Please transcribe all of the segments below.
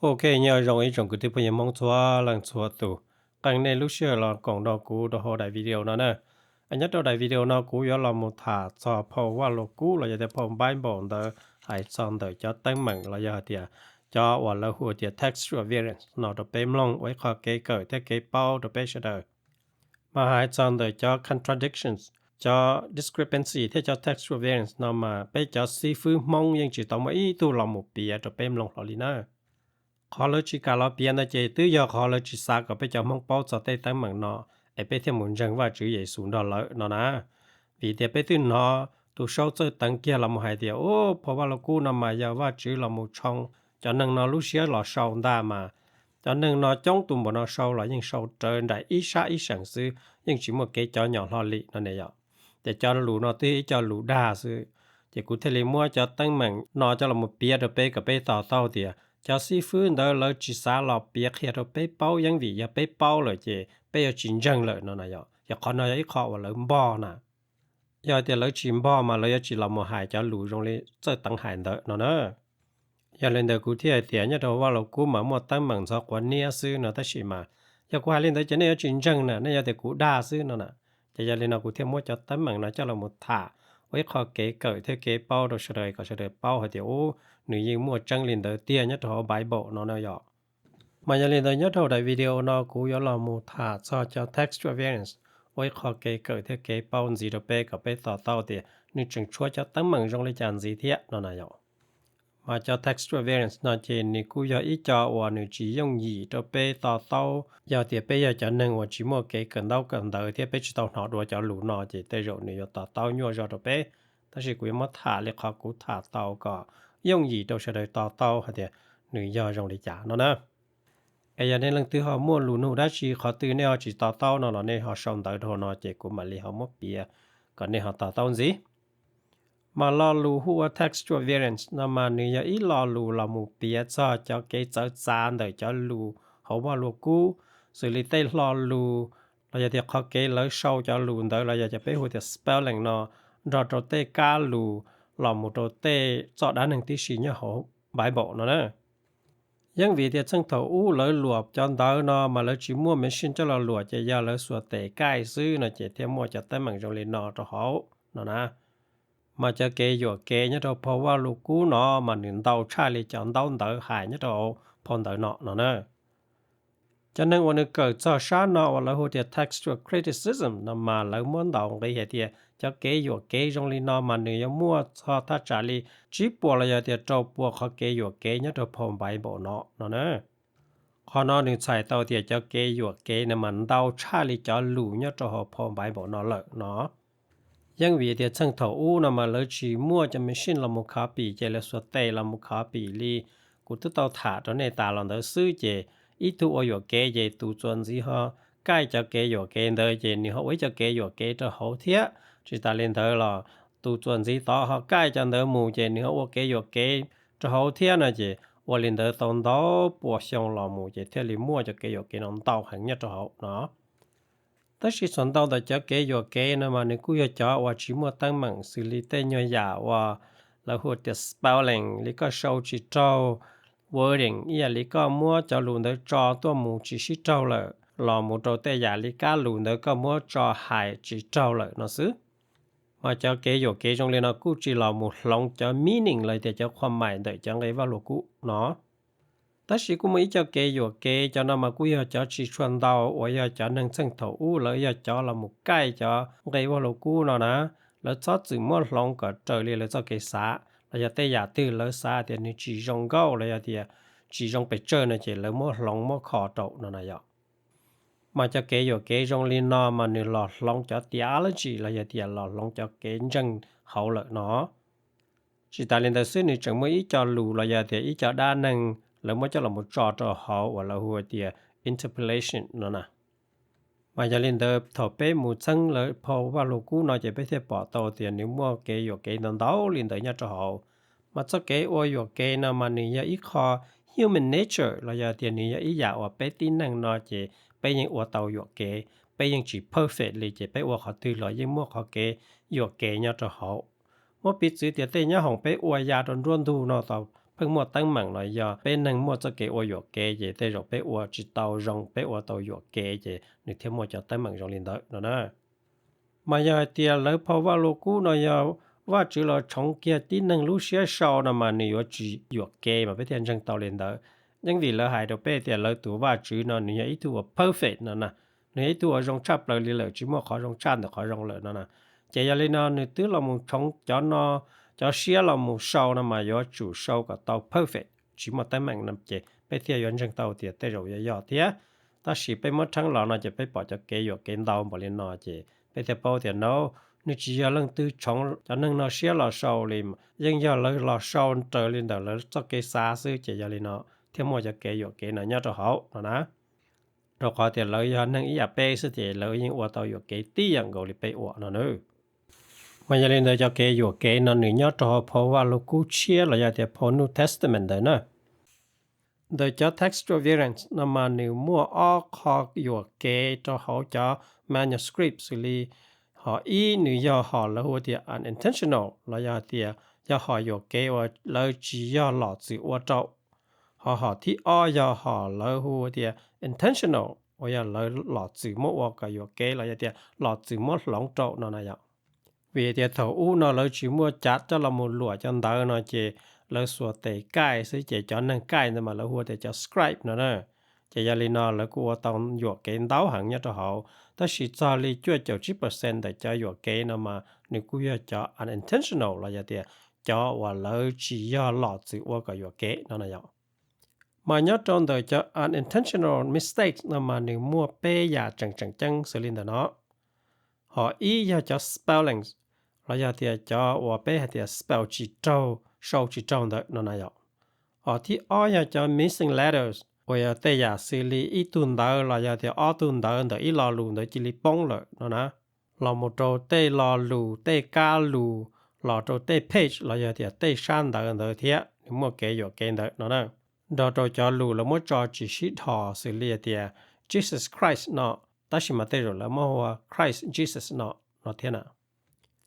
Ok, nyob zoo ib tsoom kwv tij phooj ywg Hmoob txhua leej txhua tus, qee nej lub sij hawm los koom nrog kuv rau hauv daim video no na. Nyob rau daim video no kuv yuav los mus tham txog phau Vaj Lug Kub los yog tias phau Bible ntawd hais txog ntawm cov teeb meem los yog hais tias cov uas lawv hu tias textual variants no rau peb mloog ua ib qho kev kawm thiab kev paub rau peb sawv daws. Mas hais txog ntawm cov contradictions, cov discrepancy thiab cov textual variants no mas peb cov xib fwb Hmoob yeej tsis tau muaj ib tug los mus piav rau peb mloog hlo li na. Qhov lawv tsis kam los piav ntawd ces twb yog qhov lawv tsis xav kom peb cov Hmoob paub txog tej teeb meem no es peb thiaj mus ntseeg Vajtswv Yexus nrog lawv no na. Vim tias peb twb hnov tus Saub txawj teev kiag los mus hais tias, u, phau Vaj Lug Kub no mas yog Vajtswv los mus tshoo cov neeg no lub siab los sau ntag mas. Cov neeg no coob tus npaum no sau los yeej sau rawv nraim ib sab ib seem xwb, yeej tsis muaj kev cov nyom hlo li no ne yom. Ces cov lus no twb yog ib co lus dag xwb. Ces kuv thiaj li muab cov teeb meem no coj los mus piav rau peb kom peb to taub tias cov xib fwb ntawd lawv tsis xav los piav qhia rau peb paub, yeej vim yog peb paub lawm ces peb yuav tsis ntseeg lawm no na yom. Yog qhov no yog ib qho uas lawv npog na. Yog tias lawv tsis npog mas lawv yuav tsis los mus hais cov lus zoo li txawj teev hais ntawd no na. Yog li ntawd kuv thiaj hais tias nyob rau Vaj Lug Kub mas muaj teeb meem ntxhov quav niab xwb no, tab sis mas yog kuv hais li ntawd ces nej yuav tsis ntseeg na, nej yuav tias kuv dag xwb no na. Ces yog li no kuv thiaj muab cov teeb meem no coj los mus tham ua ib qho kev kawm thiab kev paub rau sawv daws kom sawv daws paub hais tias, u, nws yeej muaj tseeb li ntawd tiag nyob rau hauv Bible no na yom. Mas yog li ntawd nyob rau daim video no kuv yuav los mus tham txog cov textual variants ua ib qho kev kawm thiab kev paub ntxiv rau peb kom peb to taub tias nws tseem tshuav cov teeb meem zoo li cas ntxiv thiab no na yom. Mas cov textual variants no ces nws kuj yog ib co uas nws tsis yooj yim rau peb to taub yog tias peb yog cov neeg uas tsis muaj kev kawm ntaub kawm ntawv thiab peb tsis tau hnov dua cov lus no ces tej zaum nws yuav to taub nyuaj zog rau peb. Tab sis kuv yuav muab tham li qhov kuv tham tau kom yooj yim rau sawv daws to taub hais tias nws yog zoo li cas no na. Es yog nej leej twg ho muaj lus nug dab tsi qhov twg nej ho tsis to taub no los nej ho sau ntawv rau no ces kuv mam li ho muab piav kom nej ho to taub ntxiv. Mas lo lus hu ua textual variants no mas nws yog ib lo lus los mus piav txog cov kev txawv txav ntawm cov lus hauv Vaj Lug Kub, xws li tej hlo lus los yog tias qhov kev lawv sau cov lus ntawd los yog cov peb hu tias spelling no nrog rau tej kab lus los mus rau tej txoj dab neeg tib si nyob hauv Bible no na. Yeej vim tias txheej thaum ub lawv luam cov ntawv no mas lawv tsis muaj machine coj los luam ces yog lawv xuas tes kaij xwb no ces thiaj muaj cov teeb meem zoo li no rau hauv no na. Mas cov kev yuam kev nyob rau phau Vaj Lug Kub no mas nws ntau tshaj li cov ntaub ntawv hais nyob rau hauv phau ntawv no no na. Cov neeg uas nws kawm txog sab no uas lawv hu tias textual criticism no mas lawv muab ntaus nqi hais tias cov kev yuam kev zoo li no mas nws yuav muaj txog thaj tsam li tsib puas los yog tias rau puas qhov kev yuam kev nyob rau phau Bible no no na. Qhov no nws txhais tau tias cov kev yuam kev no mas ntau tshaj li cov lus nyob rau hauv phau Bible no lawm no. Yeej vim tias txheej thaum ub no mas lawv tsis muaj cov machine los mus copy ces lawv xuas tes los mus copy li kuv twb tau tham rau nej tas los ntawd xwb ces ib tug ua yuam kev ces tus txuas ntxiv ho kaij cov kev yuam kev ntawd ces nws ho ua ib co kev yuam kev rau hauv thiab. Tsis tas li ntawd los tus txuas ntxiv tod ho kaij cov ntawd mus ces nws ho ua kev yuam kev rau hauv thiab no ces ua li ntawd tau ntau puas xyoo los mus ces thiaj li muaj cov kev yuam kev no ntau heev nyob rau hauv no. Tab sis txhuam ntau ntawm cov kev yuam kev no mas nws kuj yog cov uas tsis muaj teeb meem xws li tej nyuag yam uas lawv hu tias spelling li koj sau tsis raug, wording ib yam li koj muab cov lus ntawd tso tuaj mus tsis sib raug lawm, los mus rau tej yam li kab lus ntawd koj muab tso hais tsis raug lawm no xwb. Mas cov kev yuam kev zoo li no kuj tsis los mus hloov cov meaning los tias cov qhua maim ntawm cov nqe Vaj Lug Kub no. Tab sis kuj muaj ib co kev yuam kev, cov no mas kuj yog cov tsis tshua ntau uas yog cov neeg txheej thaum ub lawv yog cov los mus kaij cov nqe Vaj Lug Kub no na. Lawv txhob txwm muab hloov kom raws li lawv txoj kev xav los yog tej yam twg lawv xav tias nws tsis zoo nkauj los yog tias tsis zoo pes tsawg no ces lawv muab hloov muab kho rau no na yom. Mas cov kev yuam kev zoo li no mas nws los hloov cov theology los yog tias los hloov cov kev ntseeg hauv lawm no. Tsis tas li ntawd xwb nws tseem muaj ib co lus los yog tias ib co dab neeg lawv muab coj los mus tso rau hauv uas lawv hu tias interpolation no na. Mas yog li ntawd thaum peb mus txheeb lawv phau Vaj Lug Kub no ces peb thiaj pom tau tias nws muaj kev yuam kev ntau ntau li ntawd nyob rau hauv. Mas txoj kev ua yuam kev no mas nws yog ib qho human nature los yog tias nws yog ib yam uas peb tib neeg no ces peb yeej ua tau yuam kev, peb yeej tsis perfect li ces peb ua qhov twg los yeej muaj qhov kev yuam kev nyob rau hauv. Muab piv txwv tias tej nyob hoom peb ua ya rau nruab ntug no tau pheej muaj teeb meem los yog peb neeg muaj txoj kev ua yuam kev ces tej zaum peb ua tsis tau zoo, peb ua tau yuam kev ces nws thiaj muaj cov teeb meem zoo li ntawd no na. Mas yog hais tias lawv phau Vaj Lug Kub no yog Vajtswv los tshoov kiag tib neeg lub siab sau no mas nws yuav tsis yuam kev mas peb thiaj ntseeg tau li ntawd. Yeej vim lawv hais rau peb tias lawv tus Vajtswv no nws yog ib tug uas perfect no na, nws yog ib tug uas zoo tshaj plaws li lawm, tsis muaj qhov zoo tshaj ntawm qhov zoo lawm no na. Ces yog li no nws twb los mus tshoov cov no, cov siab los mus sau no mas yuav tsum sau kom tau perfect, tsis muaj teeb meem no ces peb thiaj yuav ntseeg tau tias tej zaum yuav yog thiab. Tab sis peb muab rheeb los no ces peb pom cov kev yuam kev ntau npaum li no ces peb thiaj paub tias no nws tsis yog leej twg tshoov cov neeg no siab los sau li, yeej yog lawv los sau raws li ntawm lawv txoj kev xav xwb ces yog li no thiaj muaj cov kev yuam kev no nyob rau hauv no na. Rau qhov tias lawv yog neeg ib yam peb xwb ces lawv yeej ua tau yuam kev tib yam nkaus li peb ua no na. Mas yog li ntawd cov kev yuam kev no nws nyob rau hauv phau Vaj Lug Kub Tshiab los yog tias phau New Testament ntawd na. Ntawm cov textual variants no mas nws muaj ob qho yuam kev rau hauv cov manuscript xws li, hom ib nws yog hom lawv hu tias unintentional los yog tias yog hom yuam kev uas lawv tsis yog los txwm ua rau. Ho hom thib ob yog hom lawv hu tias intentional uas yog lawv los txwm muab ua kom yuam kev los yog tias los txwm muab hloov rau no na yom. Vim tias thaum ub no lawv tsis muaj cav coj los mus luam cov ntawv no ces lawv xuas tes kaij xwb ces cov neeg kaij ntawd mas lawv hu tias cov scribe no na. Ces yog li no lawv kuj ua tau yuam kev ntau heev nyob rau hauv, tab sis txog li cuaj caum tsib percent ntawm cov yuam kev no mas nws kuj yog cov unintentional los yog tias cov uas lawv tsis yog los txwm ua kom yuam kev no na yom. Mas nyob rau ntawm cov unintentional mistakes no mas nws muaj peb yam tseem tseem ceeb xws li ntawm no. Hom ib yog cov spellings los yog tias cov uas peb hais tias spell tsis raug, sau tsis raug ntawd no na yom. Hom thib ob yog cov missing letters uas yog tej yam xws li ib tug ntawv los yog tias ob tug ntawv ntawm ib lo lus ntawd cia li poob lawm no na, los mus rau tej lo lus, tej kab lus, los rau tej page los yog tias tej sab ntawv ntawd thiab nws muaj kev yuam kev ntawd no na. Nrog rau cov lus lawv muab tso tsis sib dhos xws li tias Jesus Christ no, tab sis mas tej zaum lawv muab hu ua Christ Jesus no no thiab na.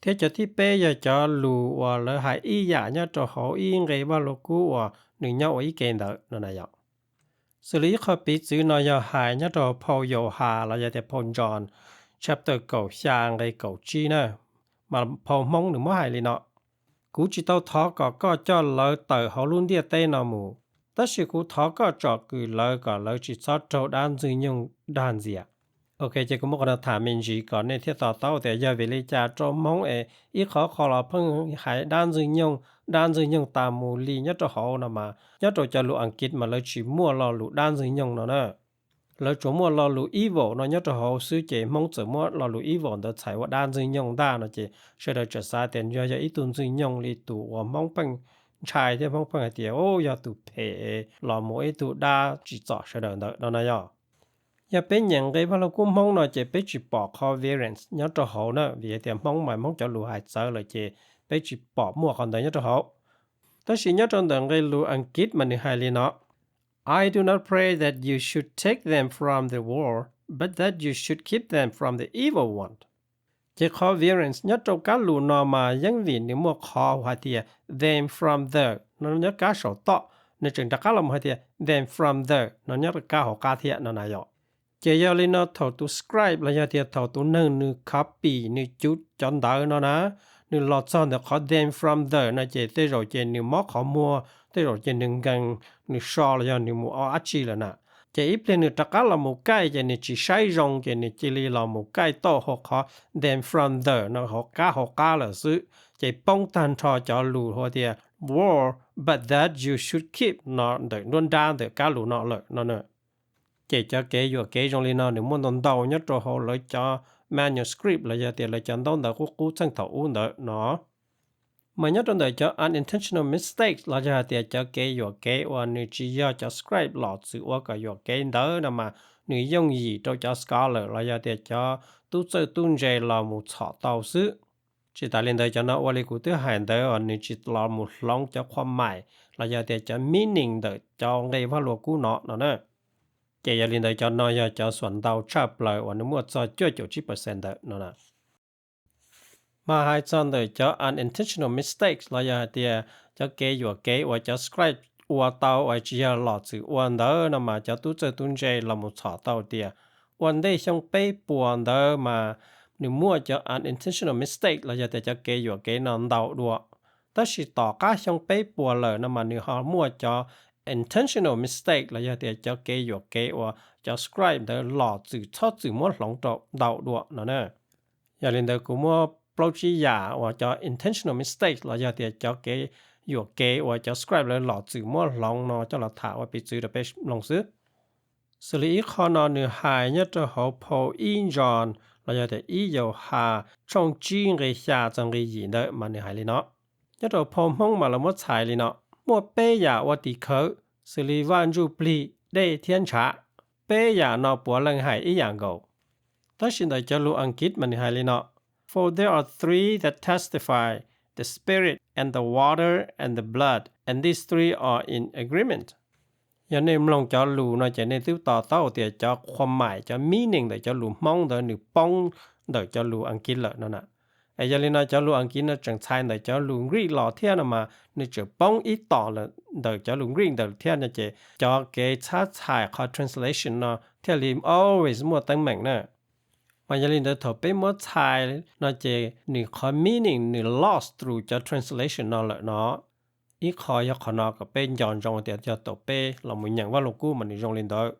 Thiab cov thib peb yog cov lus uas lawv hais ib yam nyob rau hauv ib nqe Vaj Lug Kub uas nws nyob ua ib ke ntawd no na yom. Xws li ib qho piv txwv no yog hais nyob rau phau Yauhas los yog tias phau John chapter kaum xya nqe kaum tsib na, mas phau Hmoob nws muab hais li no: Kuv tsis tau thov kom koj coj lawv tawm hauv lub ntiaj teb no mus, tab sis kuv thov koj tsom kwm lawv kom lawv tsis txhob raug dab Ntxwg Nyoog dag ntxias. Ok, ces kuv muab qhov no tham me ntsis kom nej thiaj to taub tias yog vim li cas rau Hmoob es ib qhov qhov los pheej hais dab Ntxwg Nyoog, dab Ntxwg Nyoog tas mus li nyob rau hauv no mas nyob rau cov lus Askiv mas lawv tsis muaj lo lus dab Ntxwg Nyoog no na. Lawv tsuas muaj lo lus evil no nyob rau hauv xwb ces Hmoob txawm muab lo lus evil ntawd txhais ua dab Ntxwg Nyoog ntag no ces sawv daws tseem xav tias yog yog ib tug Ntxwg Nyoog li tus uas Hmoob pheej ntshai thiab Hmoob pheej hais tias o yog tus phem los mus ib tug dab tsim txom sawv daws ntawd no na yom. Yog peb nyeem nqe Vaj Lug Kub Hmoob no ces peb tsis pom qhov variants nyob rau hauv na, vim hais tias Hmoob mas Hmoob cov lus hais txawv lawm ces peb tsis pom muaj qhov ntawd nyob rau hauv. Tab sis nyob rau ntawm nqe lus Askiv mas nws hais li no: I do not pray that you should take them from the world, but that you should keep them from the evil one. Ces qhov variants nyob rau kab lus no mas yeej vim nws muaj qhov hais tias them from the no nyob kab saum toj, nws tseem rov qab los hais tias them from the no nyob kab hauv qab thiab no na yom. Ces yog li no thaum tus scribe los yog tias thaum tus neeg nws copy nws cuv cov ntawv no na, nws los txog ntawm qhov them from the no ces tej zaum ces nws mob qhov muag, tej zaum ces nws nkees, nws so los yog nws mus ua dab tsi lawm na. Ces ib pliag nws rov qab los mus kaij ces nws tsis saib zoo ces nws cia li los mus kaij tauj hauv qhov them from the no hauv kab hauv qab lawm xwb. Ces poob tag nrho cov lus hu tias world but that you should keep no ntawm nruab nrab ntawm kab lus no lawm no na. Ces cov kev yuam kev zoo li no nws muaj ntau ntau nyob rau hauv lawv cov manuscript los yog tias lawv cov ntaub ntawv qub qub txheej thaum ub ntawd no. Mas nyob rau ntawm cov unintentional mistakes los yog hais tias cov kev yuam kev uas nws tsis yog cov scribe los txwm ua kom yuam kev ntawd no mas nws yooj yim rau cov scholar los yog tias cov tub txawj tub ntse los mus txhom tau xwb. Tsis tas li ntawd cov no ua li kuv twb hais ntawd uas nws tsis los mus hloov cov qhua maim los yog tias cov meaning ntawm cov nqe Vaj Lug Kub no no na. Ces yog li ntawd cov no yog cov xuam ntau tshaj plaws uas nws muaj txog cuaj caum tsib percent ntawd no na. Mas hais txog ntawm cov unintentional mistakes los yog hais tias cov kev yuam kev uas cov scribe ua tau uas tsis yog los txwm ua ntawd no mas cov tub txawj tub ntse los mus txhom tau tias ua ntej xyoo peb puas ntawd mas nws muaj cov unintentional mistake los yog tias cov kev yuam kev no ntau dua. Tab sis tom qab xyoo peb puas lawm no mas nws ho muaj cov intentional mistake los yog tias cov kev yuam kev uas cov scribe ntawd los txwm txhob txwm muab hloov rau ntau dua no na. Yog li ntawd kuv muab plaub tsib yam uas cov intentional mistake los yog tias cov kev yuam kev uas cov scribe lawv los txwm muab hloov no coj los tham ua piv txwv rau peb mloog xwb. Xws li ib qho no nws hais nyob rau hauv phau ib John los yog tias ib Yauhas tshooj tsib nqe xya txog nqe yim ntawd mas nws hais li no. Nyob rau phau Hmoob mas lawv muab txhais li no: muaj peb yam ua tim khawv, xws li Vaj Ntsujplig, dej thiab ntshav. Peb yam no puav leej hais ib yam nkaus. Tab sis ntawm cov lus Askiv mas nws hais li no: For there are three that testify, the Spirit and the water and the blood, and these three are in agreement. Yog nej mloog cov lus no ces nej twb to taub tias cov qhua maim, cov meaning ntawm cov lus Hmoob ntawd nws poob ntawm cov lus Askiv lawm no na. Es yog li no cov lus Askiv no tseem txhais ntawm cov lus Greek los thiab no mas nws tseem poob ib tom lawm ntawm cov lus Greek ntawd thiab no ces cov kev txhab txhais qhov translation no thiaj li always muaj teeb meem na. Mas yog li ntawd thaum peb muab txhais no ces nws qhov meaning nws lost through cov translation no lawm no. Ib qho yog qhov no kom peb nco ntsoov tias yog thaum peb los mus nyeem Vaj Lug Kub mas nws zoo li ntawd.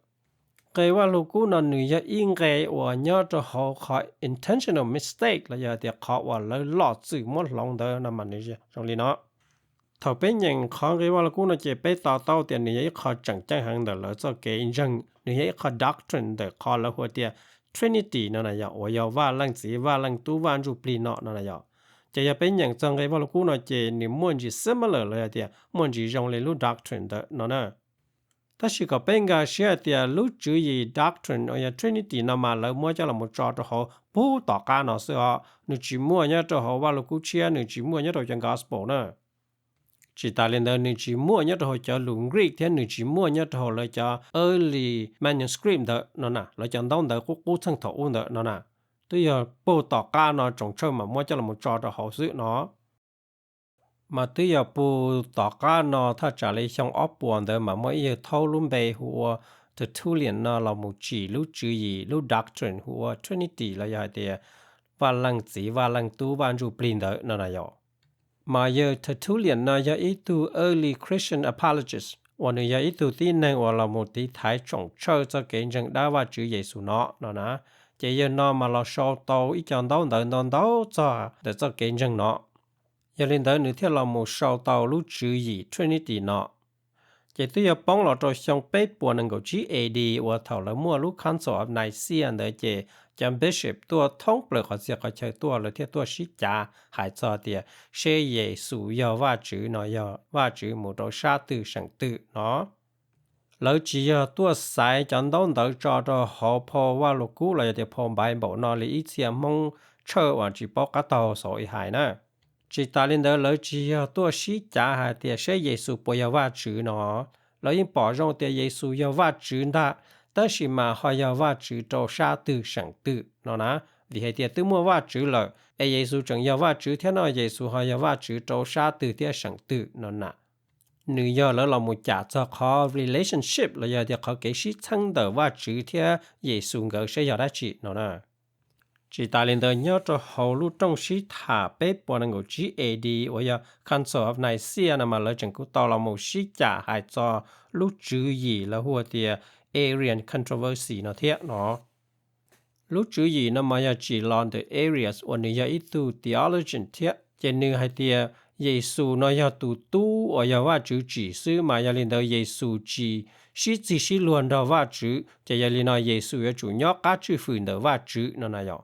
Nqe Vaj Lug Kub no nws yog ib nqe uas nyob rau hauv qhov intentional mistake los yog tias qhov uas lawv los txwm muab hloov ntawd no mas nws zoo li no. Thaum peb nyeem qhov nqe Vaj Lug Kub no ces peb to taub tias nws yog ib qho tseem ceeb heev ntawm lawv txoj kev ntseeg, nws yog ib qho doctrine ntawm qhov lawv hu tias Trinity no na yog, uas yog Vaj Leej Txiv, Vaj Leej Tub, Vaj Ntsujplig no no na yog. Ces yog peb nyeem txog nqe Vaj Lug Kub no ces nws muaj ntsis similar los yog tias muaj ntsis zoo li lub doctrine ntawd no na. Tab sis kom peb nkag siab hais tias lub tswv yim doctrine uas yog Trinity no mas lawv muab coj los mus tso rau hauv puag tom qab no xwb os, nws tsis muaj nyob rau hauv Vaj Lug Kub tshiab, nws tsis muaj nyob rau cov gospel na. Tsis tas li ntawd nws tsis muaj nyob rau hauv cov lus Greek thiab nws tsis muaj nyob rau hauv lawv cov early manuscript ntawd no na, lawv cov ntaub ntawv qub qub txheej thaum ub ntawd no na. Twb yog puag tom qab no tsoos tshawj mas muab coj los mus tso rau hauv xwb no. Mas twb yog puag tom qab no thaj tsam li xyoo ob puas ntawd mas muaj ib yawg thaub lub npe hu ua Tertullian no los mus tsim lub tswv yim, lub doctrine hu ua Trinity los yog hais tias Vaj Leej Txiv, Vaj Leej Tub, Vaj Ntsujplig ntawd no na yog. Mas yawg Tertullian no yog ib tug early Christian apologist uas nws yog ib tug tib neeg uas los mus tiv thaiv tsoom tshawj txoj kev ntseeg dab Vajtswv Yexus no no na. Ces yawg no mas los sau tau ib co ntaub ntawv ntau ntau txog ntawm txoj kev ntseeg no. Yog li ntawd nws thiaj los mus sau tau lub tswv yim Trinity no. Ces twb yog poob los rau xyoo peb puas nees nkaum tsib A D uas thaum lawv muaj lub Council of Nicaea ntawd ces cov bishop tuaj thoob plaws qhov txhia qhov chaw tuaj, lawv thiaj tuaj sib cav hais txog tias seb Yexus yog Vajtswv no yog Vajtswv mus rau sab twg seem twg no. Lawv tsis yog tuaj xaiv cov ntaub ntawv tso rau hauv phau Vaj Lug Kub los yog tias phau Bible no li ib txhia Hmoob tshawj uas tsis paub qab taug xaus ib hais na. Tsis tas li ntawd lawv tsis yog tuaj sib cav hais tias seb Yexus puas yog Vajtswv no. Lawv yeej pom zoo tias Yexus yog Vajtswv ntag, tab sis mas ho yog Vajtswv rau sab twg seem twg no na. Vim hais tias twb muaj Vajtswv lawm es Yexus tseem yog Vajtswv thiab no, Yexus ho yog Vajtswv rau sab twg thiab seem twg no na. Nws yog lawv los mus cam txog qhov relationship los yog tias qhov kev sib txheeb ntawm Vajtswv thiab Yexus nkawd seb yog dab tsi no na. Tsis tas li ntawd nyob rau hauv lub rooj sib tham peb puas nees nkaum tsib A D uas yog Council of Nicaea no mas lawv tseem kuj tau los mus sib cam hais txog lub tswv yim lawv hu tias Arian controversy no thiab no. Lub tswv yim no mas yog tsim los ntawm Arius uas nws yog ib tug theologian thiab, ces nws hais tias Yexus no yog tus tub uas yog Vajtswv tsim xwb, mas yog li ntawd Yexus tsis sib txig sib luag nrog Vajtswv, ces yog li no Yexus yuav tsum nyob qab tswj hwm ntawm Vajtswv no na yog.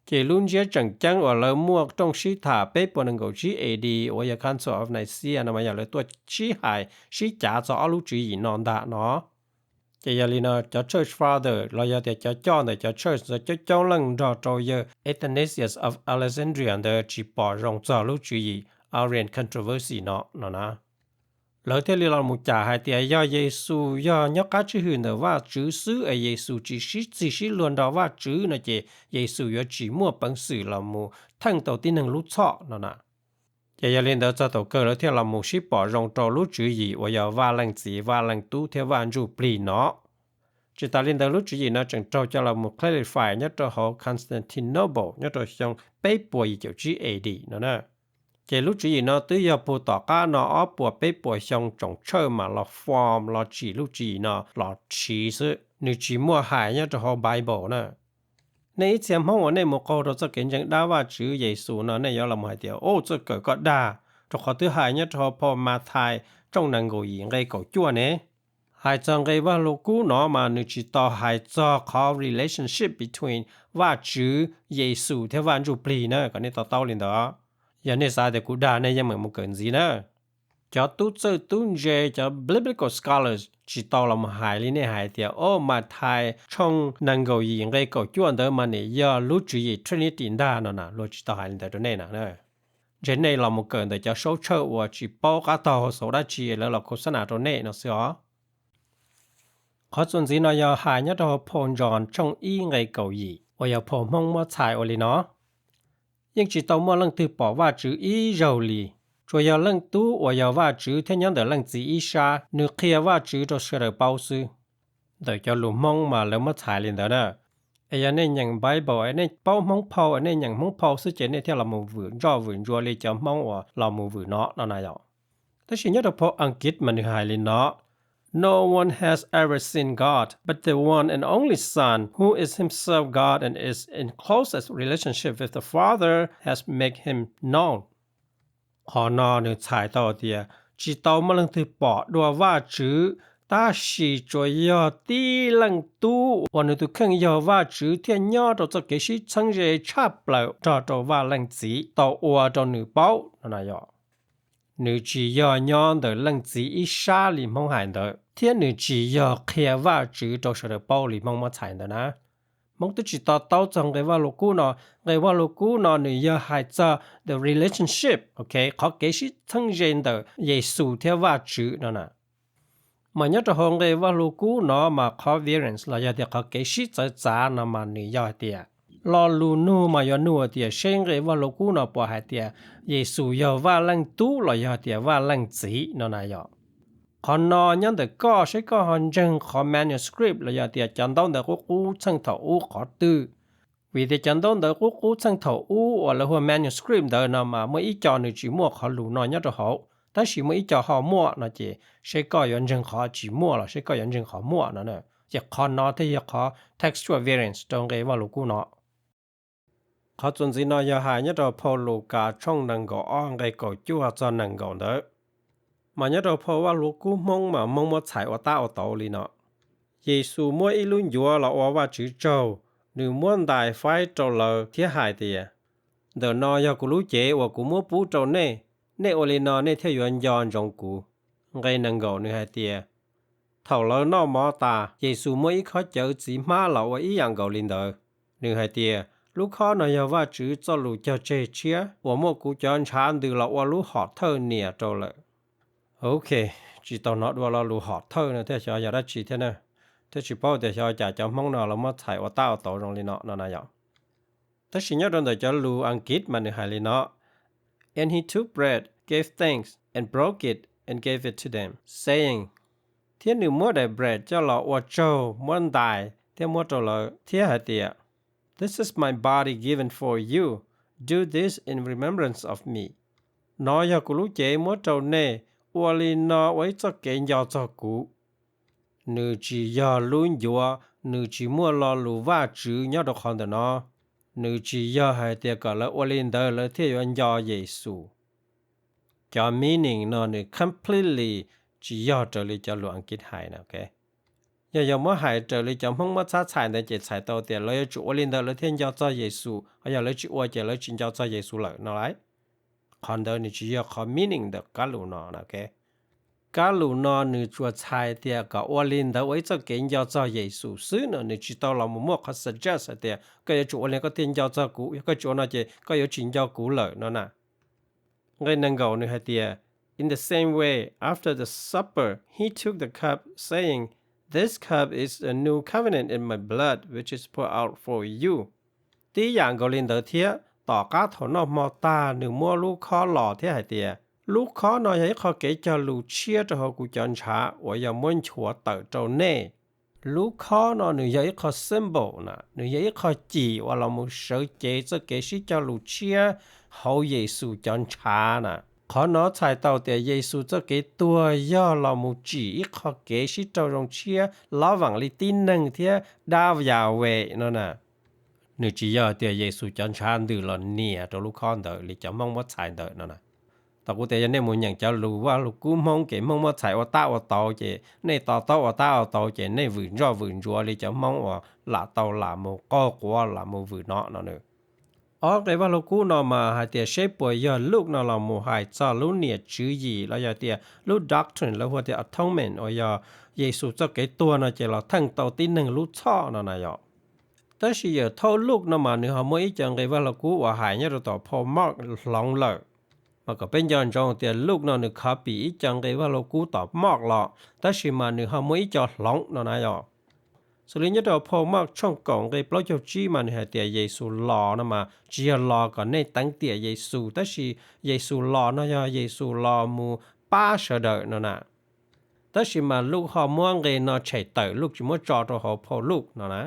Ces lub ntsiab tseem ceeb uas lawv muaj rooj sib tham peb puas nees nkaum tsib A D uas yog Council of Nicaea no mas yog lawv tuaj sib hais sib cav txog ob lub tswv yim no ntag no. Ces yog li no cov Church Father los yog tias cov coj ntawm cov church ntawd coob coob leej nrog rau yawg Athanasius of Alexandria ntawd tsis pom zoo txog lub tswv yim Arian controversy no no na. Lawv thiaj li los mus cam hais tias yog Yexus yog nyob qab tswj hwm ntawm Vajtswv xwb es Yexus tsis sib txig sib luag nrog Vajtswv no ces Yexus yuav tsis muaj peev xwm los mus theej tau tib neeg lub txhoj no na. Ces yog li ntawd txog thaum kawg lawv thiaj los mus sib pom zoo rau lub tswv yim uas yog Vaj Leej Txiv, Vaj Leej Tub thiab Vaj Ntsujplig no. Tsis tas li ntawd lub tswv yim no tseem raug coj los mus clarify nyob rau hauv Constantinople nyob rau xyoo peb puas yim caum tsib A D no na. Ces lub tswv yim no twb yog puag tom qab no ob puas peb puas xyoo tsoom tshawj mam los form los tsim lub tswv yim no los siv xwb, nws tsis muaj hais nyob rau hauv Bible na. Nej ib txhia Hmoob uas nej mus qaug rau txoj kev ntseeg dab Vajtswv Yexus no nej yuav los hais tias, o, txoj kawm koj dag, rau qhov twb hais nyob rau hauv phau Mathais tshooj nees nkaum yim nqe kaum cuaj ne. Hais txog nqe Vajluskub no mas nws tsis tau hais txog qhov relationship between Vajtswv, Yexus thiab Vaj Ntsujplig na, kom nej to taub li ntawd. Yog nej xav tias kuv dag nej yeej meem mus kawm ntxiv na. Cov tub txawj tub ntse, cov biblical scholars tsis tau los mus hais li nej hais tias, o, Mathais tshooj nees nkaum yim nqe kaum cuaj ntawd mas nim yog lub tswv yim Trinity ntag no na, luag tsis tau hais li ntawd rau nej na. Ntshe nej los mus kawm ntawm cov saub tshawj uas tsis paub qab taug xaus dab tsi lawv los khos xab nas rau nej no xwb os. Qhov txuas ntxiv no yog hais nyob rau hauv phau Ntsoo tshooj ib nqe kaum yim uas yog phau Hmoob muab txhais ua li no: Yeej tsis tau muaj leej twg pom Vajtswv ib zaug li, tsuas yog Leej Tub uas yog Vajtswv thiab nyob ntawm Leej Txiv ib sab, nws qhia Vajtswv rau sawv daws paub xwb. Ntawm cov lus Hmoob mas lawv muab txhais li ntawd na. Es yog nej nyeem Bible es nej paub Hmoob phau es nej nyeem Hmoob phau xwb ces nej thiaj los mus vwm ntsoj vwm ntsuav li cov Hmoob uas los mus vwm no no na yom. Tab sis nyob rau phau Askiv mas nws hais li no: No one has ever seen God, but the one and only Son, who is himself God and is in closest relationship with the Father, has made him known. Qhov no nws txhais tau tias tsis tau muaj leej twg pom dua Vajtswv, tab sis tsuas yog tib Leej Tub uas nws tus kheej yog Vajtswv thiaj nyob rau txoj kev sib txheeb ze tshaj plaws nrog rau Vaj Leej Txiv tau ua rau nws paub no na yom. Nws tsis yog nyob ntawm Leej Txiv ib sab li Hmoob hais ntawd, thiab nws tsis yog qhia Vajtswv rau sawv daws paub li Hmoob muab txhais ntawd na. Hmoob twb tsis to taub txog nqe Vajluskub no. Nqe Vajluskub no nws yog hais txog the relationship, ok, qhov kev sib txheeb ze ntawm Yexus thiab Vajtswv no na. Mas nyob rau hauv nqe Vajluskub no mas qhov variance los yog tias qhov kev sib txawv txav no mas nws yog hais tias lo lus nug mas yuav nug tias seb nqe Vajluskub no puas hais tias Yexus yog Vaj Leej Tub los yog tias Vaj Leej Txiv no na yom. Qhov no nyob ntawm koj, seb koj ho ntseeg qhov manuscript los yog tias cov ntaub ntawv qub qub txheej thaum ub qhov twg. Vim tias cov ntaub ntawv qub qub txheej thaum ub uas lawv hu ua manuscript ntawd no mas muaj ib co nws tsis muaj qhov lus no nyob rau hauv, tab sis muaj ib co ho muaj no ces seb koj yuav ntseeg qhov tsis muaj los seb koj yuav ntseeg qhov muaj no. Ces qhov no thiaj yog qhov textual variance rau nqe Vajluskub no. Qhov txuas ntxiv no yog hais nyob rau phau Lukas tshooj nees nkaum ob nqe kaum cuaj txog nees nkaum ntawd. Mas nyob rau phau Vajluskub Hmoob mas Hmoob muab txhais ua tab ua tau li no: Yexus muab ib lub ncuav los ua Vajtswv tsaug, nws muab ntais faib rau lawv thiab hais tias, ntawm no yog kuv lub cev uas kuv muab pub rau nej, nej ua li no nej thiaj yuav nco ntsoov kuv. Nqe nees nkaum nws hais tias, thaum lawv noj mov tas, Yexus muab ib khob cawv txiv hmab los ua ib yam nkaus li ntawd. Nws hais tias, lub khob no yog Vajtswv txoj lus cog tseg tshiab uas muaj kuv cov ntshav ntws los ua lub hom thawj nias rau lawm. Ok, tsis tau hnov dua lo lus hom thawj no thiab xyov yog dab tsi thiab na, thiab tsis paub tias xyov cas cov Hmoob no los muab txhais ua tab ua tau zoo li no no na yom. Tab sis nyob rau ntawm cov lus Askiv mas nws hais li no: And he took bread, gave thanks, and broke it, and gave it to them, saying, thiab nws muab daim bread coj los ua tsaug, muab ntais thiab muab rau lawv thiab hais tias, This is my body given for you, do this in remembrance of me. Nov yog kuv lub cev muab rau nej, ua li no ua ib txoj kev nco txog kuv. Nws tsis yog lub ncuav, nws tsis muaj lo lus Vajtswv nyob rau qhov ntawm no. Nws tsis yog hais tias kom lawv ua li ntawd lawv thiaj yuav nco Yexus. Cov meaning no nws completely tsis yog raws li cov lus Askiv hais na. Yog yog muab hais raws li cov Hmoob muab txhab txhais ntawd ces txhais tau tias lawv yuav tsum ua li ntawd lawv thiaj nco txog Yexus, ho yog lawv tsis ua ces lawv tsis nco txog Yexus lawm no lauj. Qhov ntawd nws tsis yog qhov meaning ntawm kab lus no. Kab lus no nws tsuas txhais tias kom ua li ntawd ua ib txoj kev nco txog Yexus xwb no, nws tsis tau los mus muaj qhov suggest hais tias koj yuav tsum ua li koj thiaj nco txog kuv, yog koj tsis ua no ces koj yuav tsis nco kuv lawm no na. Nqe nees nkaum nws hais tias, In the same way, after the supper, he took the cup, saying, This cup is a new covenant in my blood, which is poured out for you. Tib yam nkaus li ntawd thiab, Tom qab thaum noj hmo tag nws muab lub khob los thiab hais tias, lub khob no yog ib qho kev cog lus tshiab rau hauv kuv cov ntshav uas yog muab nchuav tawm rau nej. Lub khob no nws yog ib qho symbol na, nws yog ib qho cim uas los mus sawv cev txoj kev sib cog lus tshiab hauv Yexus cov ntshav na. Qhov no txhais tau tias Yexus txoj kev tuag yog los mus tsim ib qho kev sib raug zoo tshiab lob vaam li tib neeg thiab dab Yahweh no na. Nws tsis yog tias Yexus cov ntshav ntws los nias rau lub khob ntawd li cov Hmoob muab txhais ntawd no na. Tau kuv tias yog nej mus nyeem cov lus Vaj Lug Kub Hmoob ces Hmoob muab txhais ua tab ua tau ces nej to taub ua tab ua tau ces nej vwm ntsoj vwm ntsuav li cov Hmoob uas lam tau lam mus qaug quav lam mus vwm no no na. Ob nqe Vaj Lug Kub no mas hais tias seb puas yog Luke no los mus hais txog lub niam tswv yim los yog tias lub doctrine lawv hu tias atonement uas yog Yexus txoj kev tuag no ces los theej tau tib neeg lub txhoj no na yom. Tab sis yawm thaub Luke no mas nws ho muaj ib co nqe Vaj Lug Kub uas hais nyob rau tom phau Mark hloov lawm. Mas kom peb nco ntsoov tias Luke no nws copy ib co nqe Vaj Lug Kub tom Mark los, tab sis mas nws ho muaj ib co hloov no na yom. Xws li nyob rau phau Mark tshooj kaum nqe plaub caug tsib mas nws hais tias Yexus los no mas tsis yog los kom nej teev tiam Yexus, tab sis Yexus los no yog Yexus los mus pab sawv daws no na. Tab sis mas Luke ho muab nqe no tshem tawm, Luke tsis muab tso rau hauv phau Luke no na.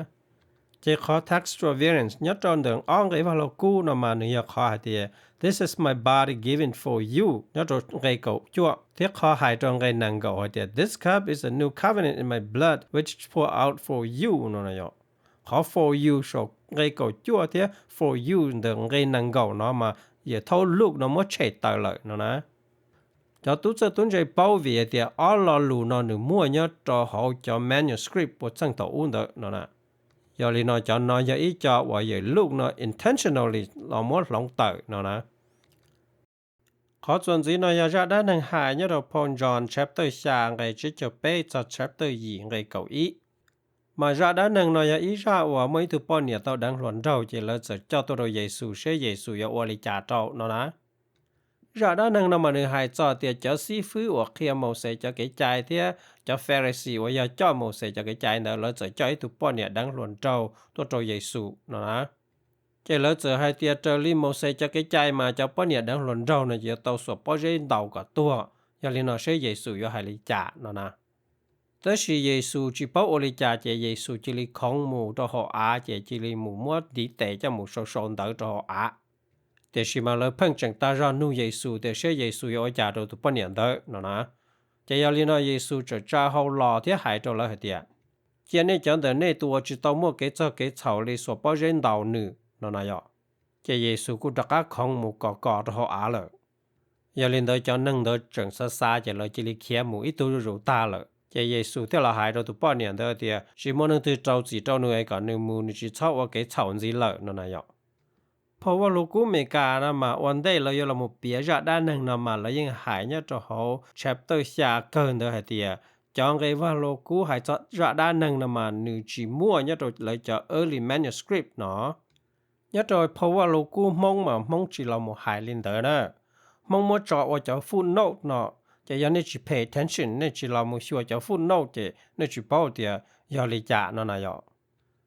Ces qhov textual variance nyob rau ntawm ob nqe Vaj Lug Kub no mas nws yog qhov hais tias this is my body given for you nyob rau nqe kaum cuaj, thiab qhov hais rau nqe nees nkaum hais tias this cup is a new covenant in my blood which is poured out for you no na yom. Qhov for you saum nqe kaum cuaj thiab for you ntawm nqe nees nkaum no mas yawm thaub Luke no muab tshem tawm lawm no na. Cov tub txawj tub ntse paub vim hais tias ob lo lus no nws muaj nyob rau hauv cov manuscript puas txheej thaum ub ntawd no na. Yog li no cov no yog ib co uas yawm Luke no intentionally los muab hloov tawm no na. Qhov txuas ntxiv no yog zaj dab neeg hais nyob rau phau John chapter xya nqe tsib caug peb txog chapter yim nqe kaum ib. Mas zaj dab neeg no yog ib zaj uas muaj ib tug poj niam tau deev hluas nraug ces lawv txawm coj tuaj rau Yexus seb Yexus yuav ua li cas rau no na. Zaj dab neeg no mas nws hais txog tias cov xib fwb uas qhia Mauxes cov kev cai thiab cov Pharisee uas yog coj Mauxes cov kev cai ntawd lawv txawm coj ib tug poj niam deev hluas nraug tuaj rau Yexus no na. Ces lawv txawm hais tias raws li Mauxes cov kev cai mas cov poj niam deev hluas nraug no ces yuav tau xuas pob zeb ntaus kom tuag, yog li no seb Yexus yuav hais li cas no na. Tab sis Yexus tsis paub ua li cas ces Yexus cia li khoov mus rau hauv av ces cia li mus muab ntiv tes coj mus sau sau ntawv rau hauv av. Tiam sis mas lawv pheej tseem tag zog nug Yexus tias seb Yexus yuav ua cas rau tus poj niam ntawd no na. Ces yog li no Yexus txawm tsa hau los thiab hais rau lawv hais tias, cia nej cov ntawm nej tus uas tsis tau muaj kev txog kev txhaum li xuas pob zeb ntaus nws no na yom. Ces Yexus kuj rov qab khoov mus kos kos rau hauv av lawm. Yog li ntawd cov neeg ntawd tseem xav xav ces lawv cia li khiav mus ib tug zuj zus tag lawm. Ces Yexus thiaj los hais rau tus poj niam ntawd tias tsis muaj neeg twg rau txim rau nws es kom nws mus, nws tsis txhob ua kev txhaum ntxiv lawm no na yom. Phau Vaj Lug Kub Amelikas no mas ua ntej lawv yuav los mus piav zaj dab neeg no mas lawv yeej hais nyob rau hauv chapter xya kawg ntawd hais tias cov nqe Vaj Lug Kub hais txog zaj dab neeg no mas nws tsis muaj nyob rau lawv cov early manuscript no. Nyob rau phau Vaj Lug Kub Hmoob mas Hmoob tsis los mus hais li ntawd na. Hmoob muab tso ua cov footnote no, ces yog nej tsis pay attention, nej tsis los mus xyuas cov footnote ces nej tsis paub tias yog li cas no na yom.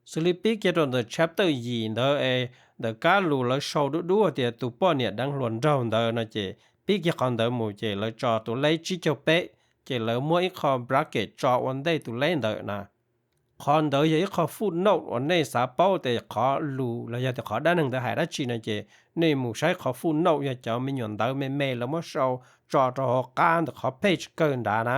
Xws li pib kiag rau ntawm chapter yim ntawd es ntawm kab lus lawv sau dub dub tias tus poj niam deev hluas nraug ntawd no ces pib kiag qhov ntawd mus ces lawv tso tus leb tsib caug peb, ces lawv muab ib qho bracket tso ua ntej tus leb ntawd na. Qhov ntawd yog ib qho footnote uas nej xav paub tias qhov lus los yog tias qhov dab neeg ntawd hais dab tsi no ces nej mus saib qhov footnote, yog cov me nyuam ntawv me me lawv muab sau tso rau hauv qab ntawm qhov page kawg nrad na.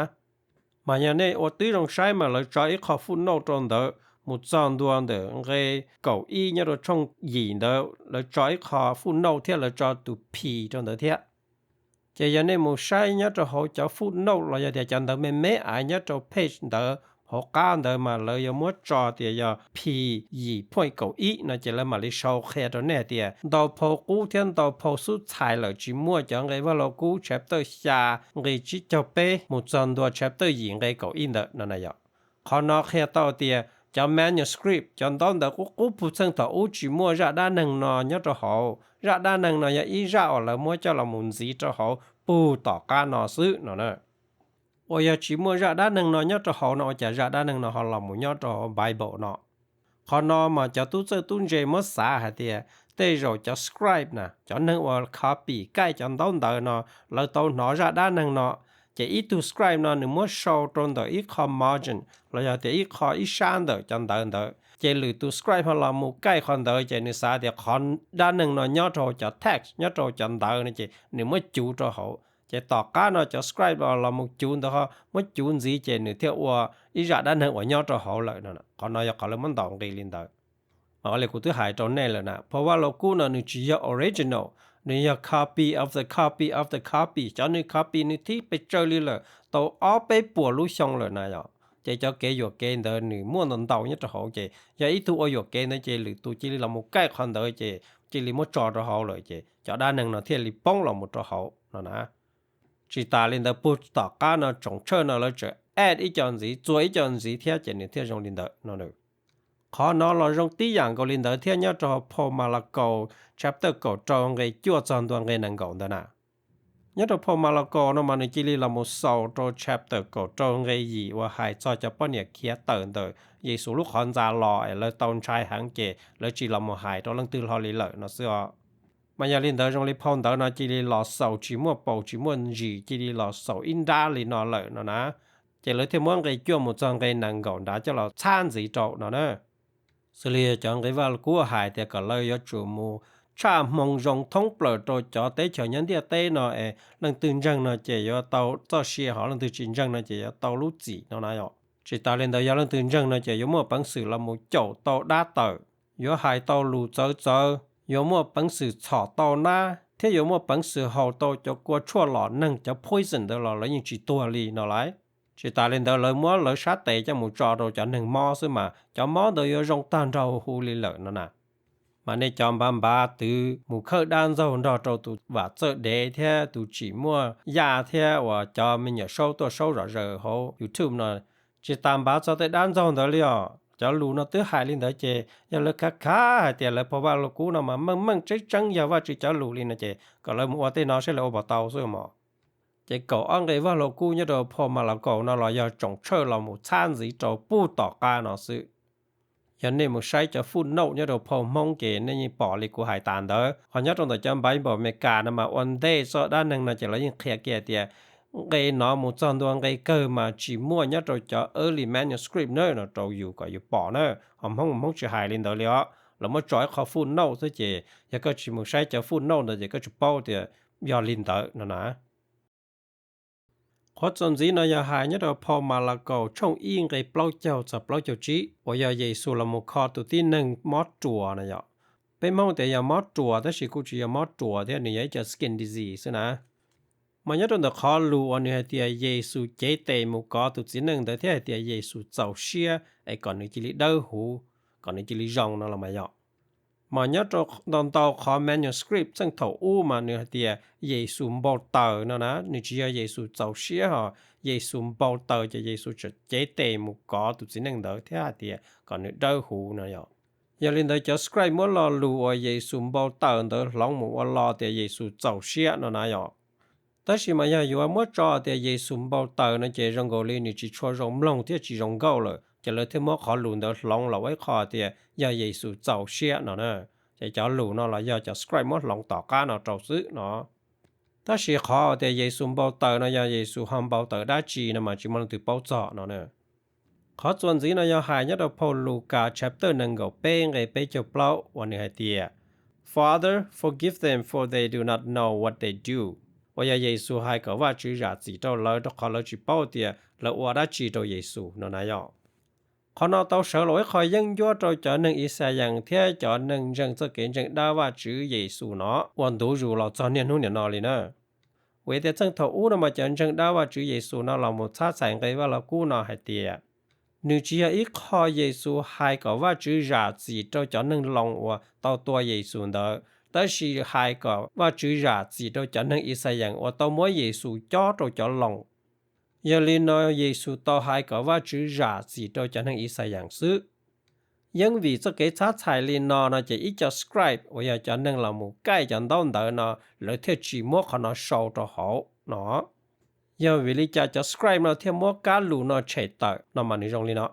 Mas yog nej ua tib zoo saib mas lawv tso ib qho footnote rau ntawd mus txog ntua ntawm nqe kaum ib nyob rau tshooj yim ntawd lawv tso ib qho footnote thiab lawv tso tus P rau ntawd thiab. Ces yog nej mus saib nyob rau hauv cov footnote los yog tias cov ntawv me me aiv nyob rau page ntawd hauv qab ntawd mas lawv yuav muab tso tias yog P yim point kaum ib no ces lawv mam li sau qhia rau nej hais tias ntau phau qub thiab ntau phau xub txhais lawm tsis muaj cov nqe Vaj Lug Kub chapter xya nqe tsib caug peb mus txog ntua chapter yim nqe kaum ib ntawd no na yom. Qhov no qhia tau tias cov manuscript, cov ntaub ntawv qub qub puag txheej thaum ub tsis muaj zaj dab neeg no nyob rau hauv. Zaj dab neeg no yog ib zaj uas lawv muab coj los mus ntxiv rau hauv puag tom qab no xwb no na. Uas yog tsis muaj zaj dab neeg no nyob rau hauv no ua cas zaj dab neeg no ho los mus nyob rau hauv Bible no? Qhov no mas cov tub txawj tub ntse muab xav hais tias Tej zaum cov scribe na, cov neeg uas copy kaij cov ntaub ntawv no, lawv tau hnov zaj dab neeg no, ces ib tug scribe no nws muab sau rau ntawm ib qho margin los yog tias ib qho ib sab ntawm cov ntawv ntawd, ces lwm tus scribe ho los mus kaij qhov ntawd ces nws xav tias qhov dab neeg no nyob rau cov text, nyob rau cov ntawv no ces nws muab cuv rau hauv. Ces tom qab no cov scribe los mus cuv ntawd ho muab cuv ntxiv ces nws thiaj ua ib zaj dab neeg uas nyob rau hauv lawm no. Qhov no yog qhov lawv muab ntaus nqi li ntawd. Ua li kuv twb hais rau nej lawm na, Phau Vaj Lug Kub no nws tsis yog original, nws yog copy of the copy of the copy, cov nws copy nws thib pes tsawg li lawm tau ob peb puas lub xyoo lawm na yom. Ces cov kev yuam kev ntawd nws muaj ntau ntau nyob rau hauv, ces yog ib tug ua yuam kev ntawd ces lwm tus cia li los mus kaij qhov ntawd ces cia li muab tso rau hauv lawm ces cov dab neeg no thiaj li poob los mus rau hauv no na. Tsis tas li ntawd, puag tom qab no tsoom tshawj no lawv tseem add ib co ntxiv, txua ib co ntxiv thiab ces nws thiaj zoo li ntawd no. Qhov no los zoo tib yam nkaus li ntawd thiab nyob rau Phau Malakaus chapter kaum rau nqe cuaj txog ntua nqe nees nkaum ntawd na. Nyob rau Phau Malakaus no mas nws cia li los mus xaus rau chapter kaum rau nqe yim uas hais txog cov poj niam khiav tawm ntawm Yexus lub qhov ntxa los es lawv tau ntshai heev ces lawv tsis los mus hais rau leej twg hlo li lawm no xwb os. Mas yog li ntawd zoo li phau ntawv no cia li los xaus tsis muaj paus tsis muaj ntsis, cia li los xaus ib nrab li no lawm no na. Ces lawv thiaj muab nqe cuaj mus txog nqe nees nkaum nrad coj los txhab ntxiv rau no na. Xws li cov nqe Vaj Lug Kub hais tias kom lawv yuav tsum mus tshaj hmoo zoo thoob plaws rau cov teb chaws nyob ntiaj teb no es leej twg ntseeg no ces yuav tau txoj sia, ho leej twg tsis ntseeg no ces yuav tau lub txim no na yom. Tsis tas li ntawd yog leej twg ntseeg no ces yuav muaj peev xwm los mus caum tau dab tawm, yuav hais tau lus txawv txawv, yuav muaj peev xwm txhom tau nab thiab yuav muaj peev xwm haus tau cov kua tshuaj lom neeg cov poison ntawd los lawv yeej tsis tuag li no lauj. Tsis tas li ntawd lawv muab lawv sab tes coj mus tso rau cov neeg mob xwb mas cov mob ntawd yuav zoo tag nrho huv li lawm no na. Mas nej cov npav npav twv mus khawb dab ntxaug nrog rau tus vam txawj dev thiab tus tsim muaj yaj thiab uas cov me nyuam saub tuaj saub zom zaws hauv YouTube no, tsis tas npav txog tej dab ntxaug ntawd li os. Cov lus no twb hais li ntawd ces yog lawv khav khav hais tias lawv Phau Vaj Lug Kub no mas meej meej tseeb tseeb yog Vajtswv cov lus li no ces kom lawv mus ua tej no seb lawv ua puas tau xwb mos. Ces kaum ob nqe Vaj Lug Kub nyob rau Phau Malakaus no los yog tsoom tshawj los mus txhab ntxiv rau puag tom qab no xwb. Yog nej mus saib cov footnote nyob rau phau Hmoob ces nej yeej pom li kuv hais tas ntawd. Ho nyob rau ntawm cov Bible Amelikas no mas ua ntej txoj dab neeg no ces lawv yeej qhia kiag tias nqe no mus txog ntua nqe kawg mas tsis muaj nyob rau cov early manuscript na no rau yus kom yus pom na. Ho Hmoob Hmoob tsis hais li ntawd li os, lawv muab tso ib qho footnote xwb ces yog koj tsis mus saib cov footnote ntawd ces koj tsis paub tias yog li ntawd no na. Qhov txuas ntxiv no yog hais nyob rau Phau Malakaus tshooj ib nqe plaub caug txog plaub caug tsib uas yog Yexus los mus kho tus tib neeg mob ruas no yom. Peb Hmoob tias yog mob ruas tab sis kuj tsis yog mob ruas thiab, nws yog ib co skin disease xwb na. Mas nyob rau ntawm qhov lus uas nws hais tias Yexus cev tes mus kov tus txiv neej ntawd thiab hais tias Yexus txaus siab es kom nws cia li dawb huv, kom nws cia li zoo no los mas yom. Mas nyob rau ntau ntau qhov manuscript txheej thaum ub mas nws hais tias Yexus npau taws no na, nws tsis yog Yexus txaus siab ho, Yexus npau taws ces Yexus tseem cev tes mus kov tus txiv neej ntawd thiab hais tias kom nws dawb huv no yom. Yog li ntawd cov scribe muab lo lus uas Yexus npau taws ntawd hloov mus ua lo tias Yexus txaus siab no na yom. Tab sis mas yog yuav muab tso tias Yexus npau taws no ces zoo nkaus li nws tsis tshua zoo mloog thiab tsis zoo nkauj lawm, ces lawv thiaj muab qhov lus ntawd hloov los ua ib qho tias yog Yexus txaus siab no na. Ces cov lus no los yog cov scribe muab hloov tom qab no rau xwb no. Tab sis qhov tias Yexus npau taws no yog Yexus ho npau taws dab tsi no mas tsis muaj leej twg paub txog no na. Qhov txuas ntxiv no yog hais nyob rau phau Lukas chapter nees nkaum peb nqe peb caug plaub uas nws hais tias, Father, forgive them, for they do not know what they do, uas yog Yexus hais kom Vajtswv zam txim rau lawv rau qhov lawv tsis paub tias lawv ua dab tsi rau Yexus no na yom. Qhov no tau sawv los ua ib qho yeeb ncuab rau cov neeg Ixayees thiab cov neeg ntseeg txoj kev ntseeg dab Vajtswv Yexus no uas ntuv zus los txog niaj hnub niam no li na. Vim tias txheej thaum ub no mas cov ntseeg dab Vajtswv Yexus no los mus txhab txhais nqe Vaj Lug Kub no hais tias, nws tsis yog ib qho Yexus hais kom Vajtswv zam txim rau cov neeg Loos uas tau tua Yexus ntawd, tab sis hais kom Vajtswv zam txim rau cov neeg Ixayees uas tau muab Yexus cob rau cov Loos. Yog li no Yexus tau hais kom Vajtswv zam txim rau cov neeg Ixayees xwb. Yeeb vim txoj kev txhab txhais li no no ces ib co scribe uas yog cov neeg los mus kaij cov ntaub ntawv no, lawv thiaj tsis muab qhov no sau rau hauv no. Yog vim li cas cov scribe no thiaj muab kab lus no tshem tawm no mas nws zoo li no.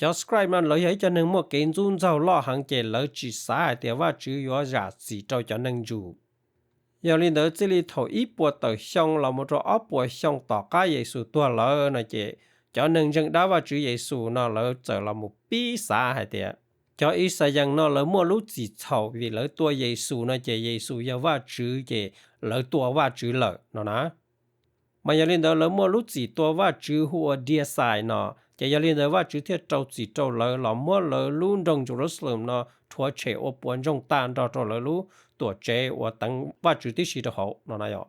Cov scribe no lawv yog ib co neeg muaj kev ntxub ntxaug loj heev ces lawv tsis xav hais tias Vajtswv yuav zam txim rau cov neeg ntsuj. Yog li ntawd txij li thaum ib puas tawm xyoo los mus rau ob puas xyoo tom qab Yexus tuag lawm no ces cov neeg ntseeg dab Vajtswv Yexus no lawv txawm los mus pib xav hais tias cov Yixalayees no lawv muaj lub txim txhaum vim lawv tua Yexus no ces Yexus yog Vajtswv ces lawv tua Vajtswv lawm no na. Mas yog li ntawd lawv muaj lub txim tua Vajtswv hu ua Deicide no, ces yog li ntawd Vajtswv thiaj rau txim rau lawv los muab lawv lub nroog Jerusalem no rhuav tshem ua puas ntsoog tag nrog rau lawv lub tuam tsev uas teev Vajtswv tib si rau hauv no na yom.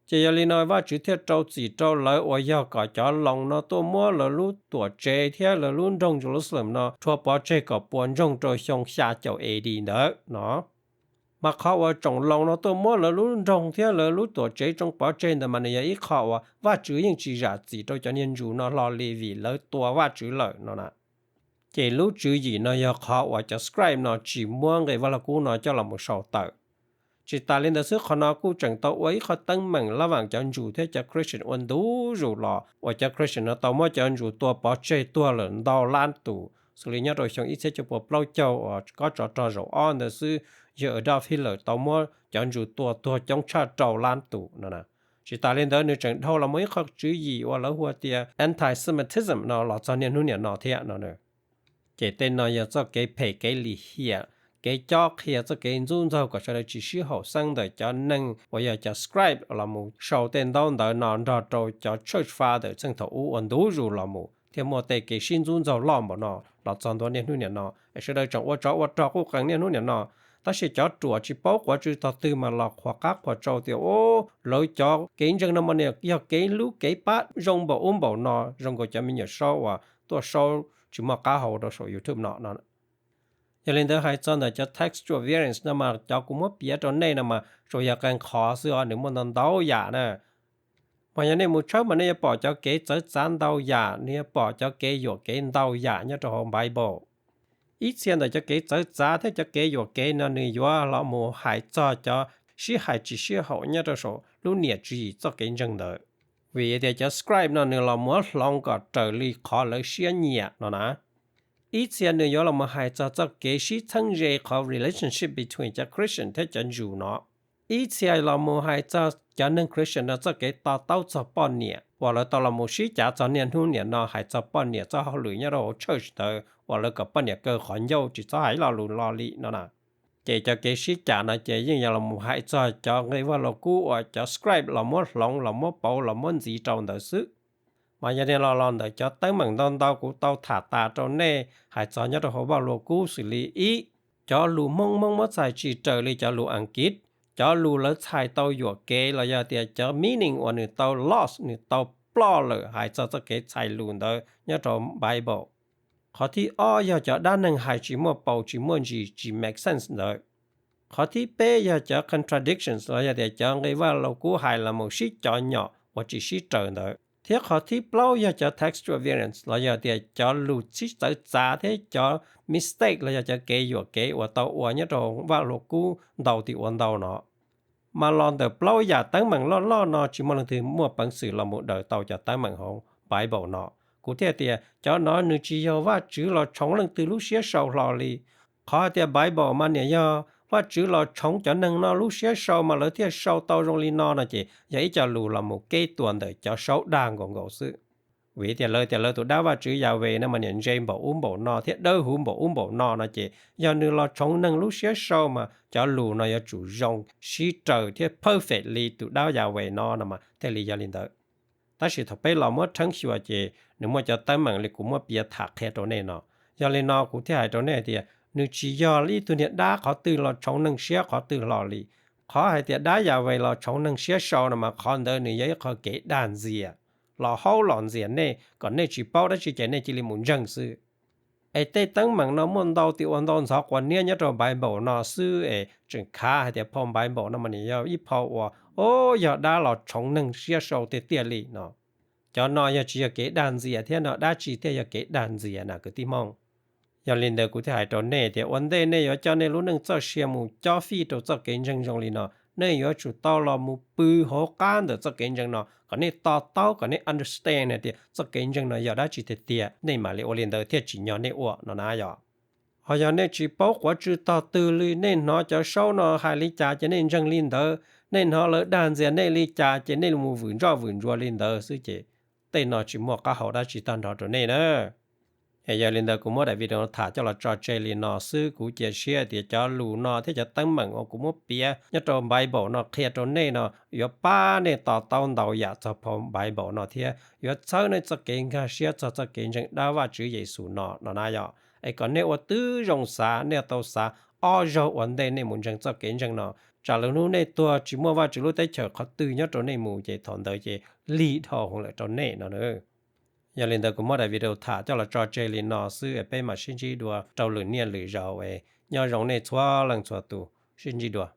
Ces yog li no Vajtswv thiaj rau txim rau lawv uas yog kom cov Loos no tuaj muab lawv lub tuam tsev thiab lawv lub nroog Jerusalem no rhuav pov tseg kom puas ntsoog rau xyoo xya caum A D ntawd no. Mas qhov uas tsoom Loos no tuaj muab lawv lub nroog thiab lawv lub tuam tsev tsoo pov tseg ntawd mas nws yog ib qho uas Vajtswv yeej tsis zam txim rau cov niag ntsuj no hlo li vim lawv tua Vajtswv lawm no na. Ces lub tswv yim no yog qhov uas cov scribe no tsis muab nqe Vaj Lug Kub no coj los mus sau tawm. Tsis tas li ntawd xwb, qhov no kuj tseem tau ua ib qho teeb meem lab vaam cov ntsuj thiab cov Christian ua ntu zus los uas cov Christian no tau muab cov ntsuj tua pov tseg tuag lawm ntau lab tus, xws li nyob rau xyoo ib txhiab cuaj puas plaub caug uas kob tsov rog zaum ob ntawd xwb, yawg Adolf Hitler tau muab cov ntsuj tua tuag coob tshaj rau lab tus no. Tsis tas li ntawd nws tseem dhau los muaj ib qho tswv yim uas lawv hu tias anti-Semitism no los txog niaj hnub niam no thiab no. Ces tej no yog txoj kev phem kev lim hiam, kev cob qhia txoj kev ntxub ntxaug kom sawv daws tsis sib haum xeeb ntawm cov neeg uas yog cov scribe los mus sau tej ntaub ntawv no nrog rau cov church father txheej thaum ub ua ntu zus los mus thiaj muaj tej kev sib ntxub ntxaug loj npaum no los txog ntua niaj hnub niam no es sawv daws tseem ua tsov ua rog quj qees niaj hnub niam no. Tab sis cov ruam tsis paub quav tsw tog twg mas los qhuas qab qhuas tsau tias, o, lawv cov kev ntseeg no mas niam yog kev hlub kev pab zoo npaum ub npaum no, zoo nkaus cov me nyuam saub uas tuaj saub tsis muaj qab hau rau saum YouTube no no. Yog li ntawd hais txog ntawm cov textual variants no mas cov kuv muab piav rau nej no mas tsuas yog qee qhov xwb os, nws muaj ntau ntau yam na. Mas yog nej mus tshawb mas nej yuav pom cov kev txawv txav ntau yam, nej yuav pom cov kev yuam kev ntau yam nyob rau hauv Bible. Ib txhia ntawm cov kev txawv txav thiab cov kev yuam kev no nws yuav los mus hais txog cov sib hais tsis sib haum nyob rau saum lub niam tswv yim txoj kev ntseeg ntawd. Vim tias cov scribe no nws los muab hloov kom raws li qhov lawv siab nyiam no na. Ib txhia nws yuav los mus hais txog txoj kev sib txheeb ze qhov relationship between cov Christian thiab cov Jew no. Ib txhia los mus hais txog cov neeg Christian no txoj kev to taub txog poj niam uas lawv tau los mus sib cav txog niaj hnub niam no hais txog poj niam txoj hauj lwm nyob rau hauv church ntawd uas lawv kom poj niam kaw qhov ncauj tsis txhob hais ib lo lus lo li no na. Ces cov kev sib cav no ces yeej yog los mus hais txog cov nqe Vaj Lug Kub uas cov scribe los muab hloov los muab pauv los muab ntxiv rau ntawd xwb. Mas yog li los los ntawm cov teeb meem ntau ntau kuv tau tham tas rau nej hais txog nyob rau hauv Vaj Lug Kub xws li ib, cov lus Hmoob Hmoob muab txhais tsis raws li cov lus Askiv, cov lus lawv txhais tau yuam kev los yog tias cov meaning uas nws tau lost nws tau ploj lawm hais txog txoj kev txhais lus ntawd nyob rau Bible. Qhov thib ob yog cov dab neeg hais tsis muaj paus tsis muaj ntsis tsis make sense ntawd. Qhov thib peb yog cov contradictions los yog tias cov nqe Vaj Lug Kub hais los mus sib cov nyom uas tsis sib raws ntawd. Thiab qhov thib plaub yog cov textual variants los yog tias cov lus sib txawv txav thiab cov mistake los yog cov kev yuam kev uas tau ua nyob rau Vaj Lug Kub ntau tim ua ntau no. Mas los ntawm plaub yam teeb meem loj loj no tsis muaj leej twg muaj peev xwm los mus daws tau cov teeb meem hauv Bible no. Kuv thiaj tias cov no nws tsis yog Vajtswv los tshoov leej twg lub siab sau hlo li. Qhov hais tias Bible mas niam yog Vajtswv los tshoov cov neeg no lub siab sau mas lawv thiaj sau tau zoo li no no ces yog ib co lus los mus keb tuas ntawm cov saub dag nkaus nkaus xwb. Vim tias lawv tias lawv tus dab Vajtswv Yahweh no mas niam ntse npaum ub npaum no thiab dawb huv npaum ub npaum no no ces yog nws los tshoov neeg lub siab sau mas cov lus no yuav tsum zoo sib raws thiab perfect li tus dab Yahweh no no mas thiaj li yog li ntawd. Tab sis thaum peb los muab rheeb xyuas ces nws muaj cov teeb meem li kuv muab piav tham qhia rau nej no. Yog li no kuv thiaj hais rau nej tias nws tsis yog ib tug niag dab qhov twg los tshoov neeg siab qhov twg hlo li. Qhov hais tias dab Yahweh los tshoov neeg siab sau no mas qhov ntawd nws yog ib qho kev dag ntxias, los haub los ntxias nej kom nej tsis paub dab tsi ces nej cia li mus ntseeg xwb. Es tej teeb meem no muaj ntau tim ua ntau ntxhov quas niab nyob rau Bible no xwb es tseem khav hais tias phau Bible no mas nws yog ib phau uas, o, yog dab los tshoov neeg siab sau tiag tiag li no. Cov no yog tsis yog kev dag ntxias thiab no dab tsi thiaj yog kev dag ntxias na kwv tij Hmoob. Yog li ntawd kuv thiaj hais rau nej tias ua ntej nej yuav coj nej lub neej txoj sia mus cob fij rau txoj kev ntseeg zoo li no, nej yuav tsum tau los mus pw hauv qab ntawm txoj kev ntseeg no kom nej to taub, kom nej understand hais tias txoj kev ntseeg no yog dab tsi tiag tiag, nej mam li ua li ntawd thiaj tsim nyog nej ua no na yom. Ho yog nej tsis paub quav tsw tog twg li, nej hnov cov saub no hais li cas ces nej ntseeg li ntawd, nej hnov lawv dag ntxias nej li cas ces nej mus vwm ntsoj vwm ntsuav li ntawd xwb ces tej no tsis muaj qab hau dab tsi tag nrho rau nej na. Es yog li ntawd kuv muab daim video no tham coj los tso tseg li no xwb. Kuv cia siab tias cov lus no thiab cov teeb meem uas kuv muab piav nyob rau Bible no qhia rau nej no yuav pab nej to taub ntau yam txog phau Bible no thiab yuav txhawb nej txoj kev nkag siab txog txoj kev ntseeg dab Vajtswv Yexus no no na yom. Es kom nej ua tib zoo xav, nej tau xav ob zaug ua ntej nej mus ntseeg txoj kev ntseeg no, tsam lwm hnub nej tuag tsis muaj Vajtswv lub teb chaws qhov twg nyob rau nej mus ces thaum ntawd ces lig dhau hwv lawm rau nej no na. Yog li ntawd kuv muab daim video tham coj los tso tseg li no xwb, peb mam sib ntsib dua rau lwm niaj lwm zaus. Nyob zoo nej txhua leej txhua tus, sib ntsib dua.